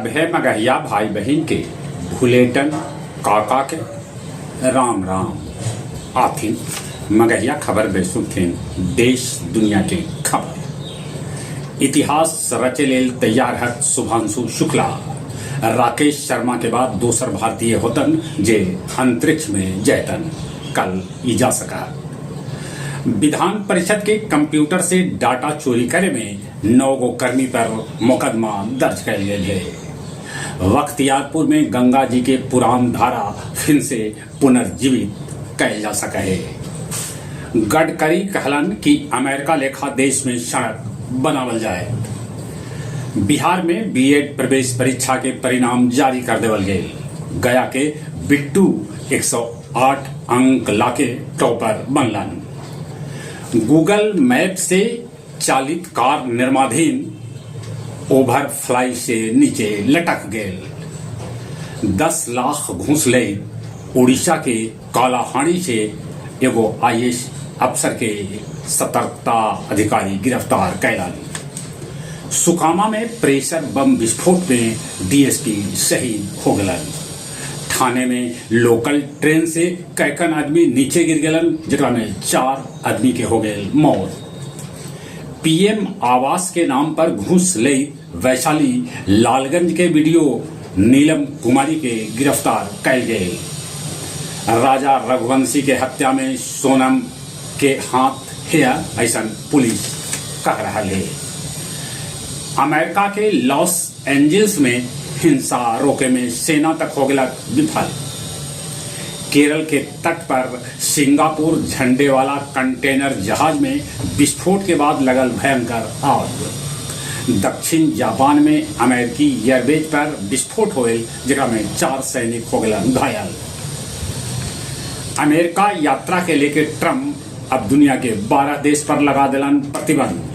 सभे मगहिया भाई बहिन के भुलेटन काका के राम राम। आथिन मगहिया खबर बेसुथिन देश दुनिया के खबर। इतिहास रचे लेल तैयार हथ शुभांशु शुक्ला। राकेश शर्मा के बाद दोसर भारतीय होतन जे अंतरिक्ष में जयतन, कल ई जा सका। विधान परिषद के कंप्यूटर से डाटा चोरी करे में 9 गो कर्मी पर मुकदमा दर्ज कयल गेल हे। बख्तियारपुर में गंगा जी के पुरान धारा फिन से पुनर्जीवित कयल जा सके हे। गडकरी कहलन कि अमेरिका लेखा देश में सड़क बनावल जाए। बिहार में बीएड प्रवेश परीक्षा के परिणाम जारी कर देवल गेल। गया के बिट्टू 108 अंक लाके टॉपर बनलन। गूगल मैप से चालित कार निर्माधीन ओवरफ्लाई से नीचे लटक गेल। 10 लाख घूस ले उड़ीसा के कालाहांडी से एगो आईएएस अफसर के सतर्कता अधिकारी गिरफ्तार कैलन। सुकामा में प्रेशर बम विस्फोट में डीएसपी शहीद हो गलन। थाने में लोकल ट्रेन से कैकन आदमी नीचे गिर गलन, जेकरा में 4 आदमी के हो गए मौत। पीएम आवास के नाम पर घूस ले वैशाली लालगंज के वीडियो नीलम कुमारी के गिरफ्तार कैल गए। राजा रघुवंशी के हत्या में सोनम के हाथ है, ऐसा पुलिस कह रहा है। अमेरिका के लॉस एंजल्स में हिंसा रोके में सेना तक हो गया विफल। केरल के तट पर सिंगापुर झंडे वाला कंटेनर जहाज में विस्फोट के बाद लगल भयंकर आग। दक्षिण जापान में अमेरिकी एयरबेस पर विस्फोट होल, जेकरा में 4 सैनिक हो गए घायल। अमेरिका यात्रा के लेके ट्रंप अब दुनिया के 12 देश पर लगा दिलन प्रतिबंध।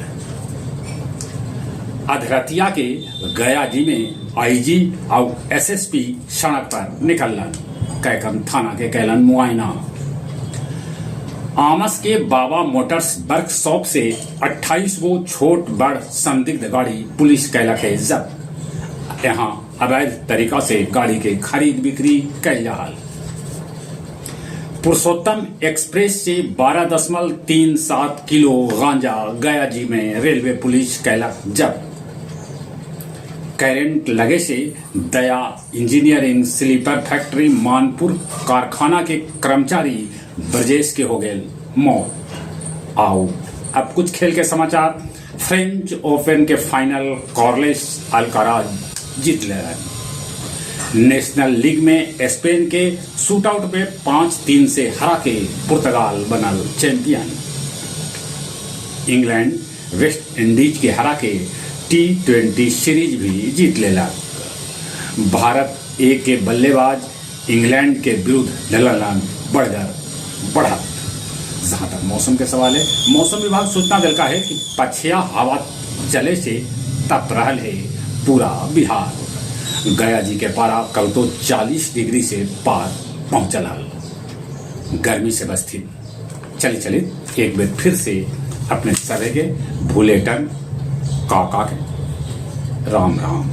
अधरतिया के गया जी में आईजी और एसएसपी सड़क पर निकलन, कैकन थाना के कैलन मुआयना। आमस के बाबा मोटर्स वर्कशॉप से 28 गो छोट बड़ संदिग्ध गाड़ी पुलिस कैलक है जब्त। यहाँ अवैध तरीका से गाड़ी के खरीद बिक्री कैल जा। पुरुषोत्तम एक्सप्रेस से 12.37 किलो गांजा गया जी में रेलवे पुलिस कैलक जब्त। करंट लगे से दया इंजीनियरिंग स्लीपर फैक्ट्री मानपुर कारखाना के कर्मचारी ब्रजेश के हो गए मौत। आओ अब कुछ खेल के समाचार। फ्रेंच ओपन के फाइनल कॉर्लेस अल्काराज जीत ले। नेशनल लीग में स्पेन के शूटआउट में 5-3 से हरा के पुर्तगाल बनल चैंपियन। इंग्लैंड वेस्ट इंडीज के हरा के टी20 सीरीज भी जीत लेलक। भारत ए के बल्लेबाज इंग्लैंड के विरुद्ध लेलन बढ़कर बढ़त। जहां तक मौसम के सवाल है, मौसम विभाग सूचना दिलका है कि पछिया हवा चले से तप रहल है पूरा बिहार। गया जी के पारा कल तो 40 डिग्री से पार पहुंचल हल। गर्मी से बस्ती। चली चली एक बार फिर से अपने सरे के भूलेटन काका के राम राम।